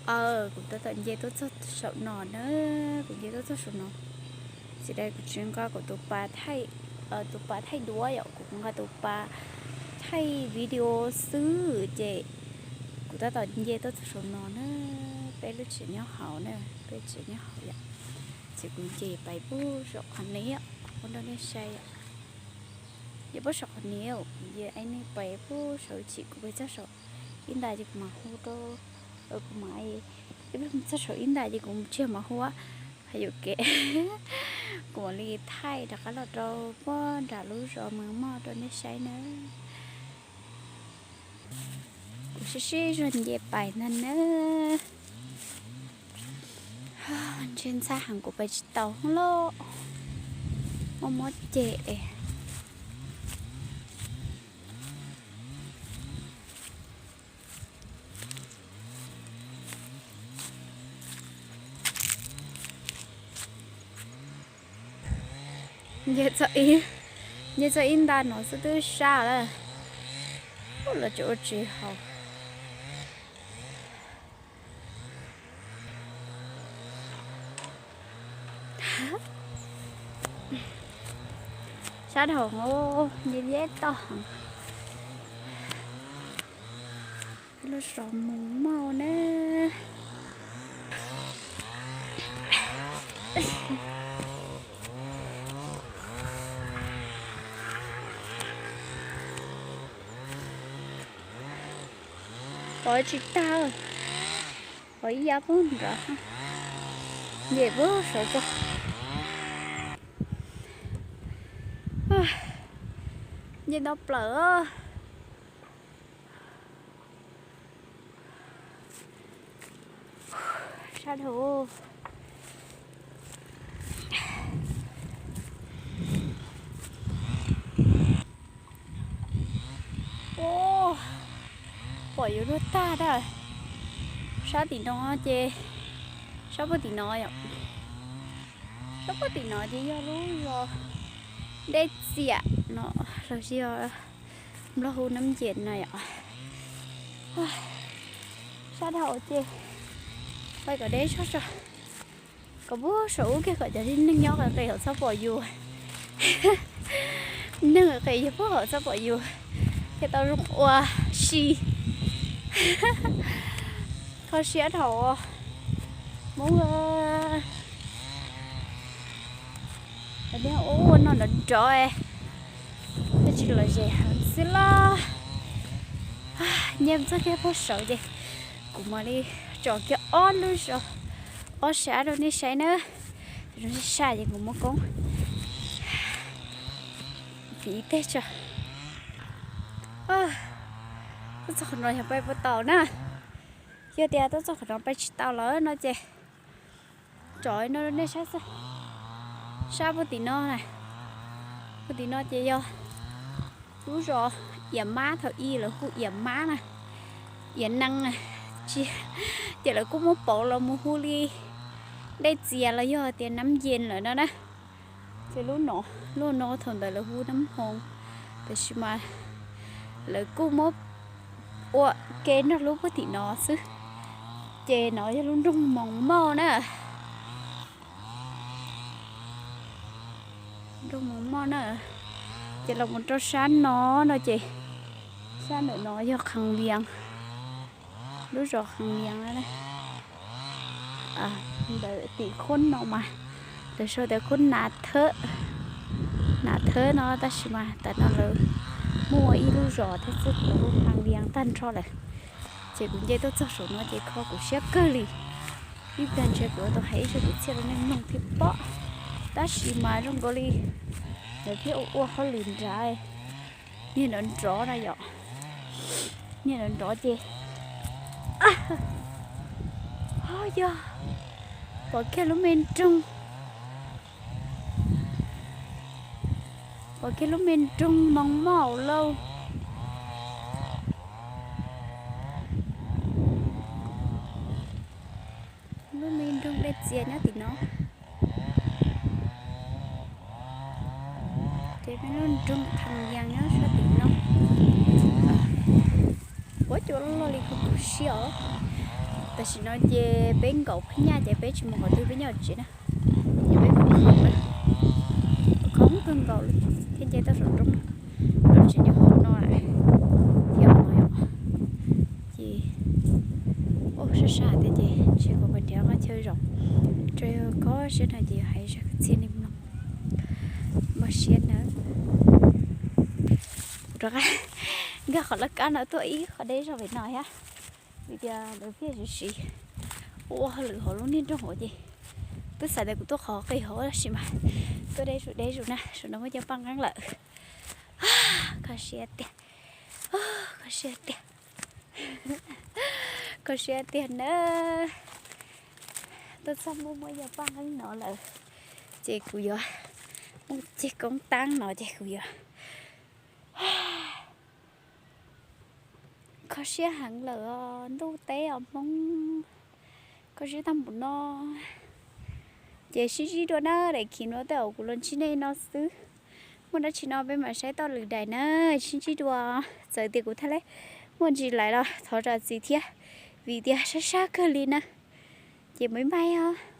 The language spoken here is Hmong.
Aw, kuv tab tom nce tuaj txog saum no na, kuv nce tuaj txog saum no. Tsis dai kuv tsis nqa kuv tus pas thaij, tus pas thaij duab yom, kuv nqa tus pas thaij video xwb ces kuv tab tom nce tuaj txog saum no na. Peb lub tsev nyob hauv na, peb tsev nyob hauv yom. Ces kuv nce pais puag saum qhov niv, ua rau nej saib yom. Ces puag saum qhov niv, ces nej pais puag saum chim, kuv pais txog saum ib nta ces kuv mam hu rau, kuv mam, txog saum ib nta ces kuv tsis mam hu, hais yuam kev. Kuv mam li thaij rov qab los rau puag nram lub zos Mws Moj rau nej saib na. Kuv sib sib zog nce pais ntag na. Ntshe ntxhab heev kuv pais tsis tau lawm, mob mob ceg. Nce txog ib nta no xwb twb sab lawm, los tseem ua tsev haus. Sab dhau, nce liab toj heev. Lub zos Mws Moj na. Pov tsis tag, pov ib yam puag nrad, nce puag saud txog. Nce tau plaws. Sab dhau. Pom yuav luag tag na. Sab tim no ces, sab puag tim no yom. Sab puag tim no ces yog lub zos Dej Txias no, los sis yog Nplog hu Nab Nces no yom. Sab dhau ces pais kom deb zog tso, kom puag saum ub kiag kom cov neeg nyob qis qis hauv txhob pom yus. Neeg qis qis yus puag hauv txhob pom yus, thiaj tau zoo ua si. Kho siab dhau Hmoob. Ua ua no nrov nrov, twb tsis lom zem heev xwb los. Nce txog kiag puag saud ces kuv mam li tsom kiag ob lub zos, ob sab rau nej saib na. Zoo sab ces kuv muab koob fiv teg tso. Tuaj txog qhov no yog pais puas tau na. Yog tias tuaj txog qhov no pais tsis tau lawm no ces tsom no nej saib xwb. Sab puag tim no na, puag tim no ces yog lub zos Iav Mab, thaum ub lawv hu Iav Mab na, Iav Nees na. Tsis, ces lawv kuj muab pauv los mus hu li Dej Txias los yog tias Nab Nces lawm no na. Ces lub no, lub no thaum ntawd lawv hu Nab Hmoo, tab sis mas lawv kuj muab ua ke nrog lub puag tim no xwb. Ces no yog lub nroog Moos Moj na. Nroog Moos Moj na. Ces los mus rau sab no no ces sab ntawm no yog Qhees Vias, lub zos Qhees Vias na. Ntawm tim khub no mas lawv sau tias khub Nas Thawb, Nas Thawb no, tab sis mas tam no lawv muaj ib lub zos thiab xwb, lawv hu Qhees Vias tag nrho lawm. Ces kuv nce tuaj txog saum no ces kho kuv siab kawg li. Ib pliag ntshe kuv yuav tau hais ib zaj kwv txhiaj rau nej mloog thiab pob, tab sis mas zoo nkaus li lawv thiaj ua ua hauj lwm nrad. Niag nrov nrov na yom, niag nrov nrov ces, o yog, pom kiag lub me nroog, pom kiag lub me nroog Moos Moj lauj. Lub me nroog Dej Txias nyob tim no. Ces peb lub nroog Qhees Vias nyob sab tim no. Ua cas loj li kuv siab os. Tam sim no ces peb nkaum phab nyaj ces peb tsis mus qhov twg, peb nyob tsev na. Ces peb mus khoob na, khoob kawg nkaus li thiab nce toj saum roob no, rau tsev nyuam qhuav no lawm thiab no yom. Ces sab sab thiab ces tsis kom pes nrhiav qhov chaw zaum, rau yog kho siab no ces yog hais zaj txhiaj li mloog. Npaj siab nawb. Kuv rov qab nkag qhov laj kab no tuaj ib qho deb zog pem no thiab, vim tias lawv thiaj siv siv ua hauj lwm hauv lub niag nroog hauv ces twb xav tias kuv tuaj qhov qis hauv tab sis mas tuaj deb zuj deb zus na, saum no muaj cov paj nqeeb lawm. Kho siab tiag, kho siab tiag, kho siab tiag na. Tuaj txog muaj muaj cov paj nqeeb no lawm ces kuv yuav muaj ceg koob tab no ces kuv yuav kho siab heev lawm os, ntuj teb os Hmoob. Kho siab tag npaum no. Ces sib ntsib dua na, daim khiv no tej zaum kuv los ntsib nej no xwb. Muaj dab tsi no peb mam saib toj lwm daim na, sib ntsib dua. Txawm tias kuv thiaj li muaj ntsis laiv los thov zam txim thiab, vim tias sab sab kawg li na. Ces bye bye os.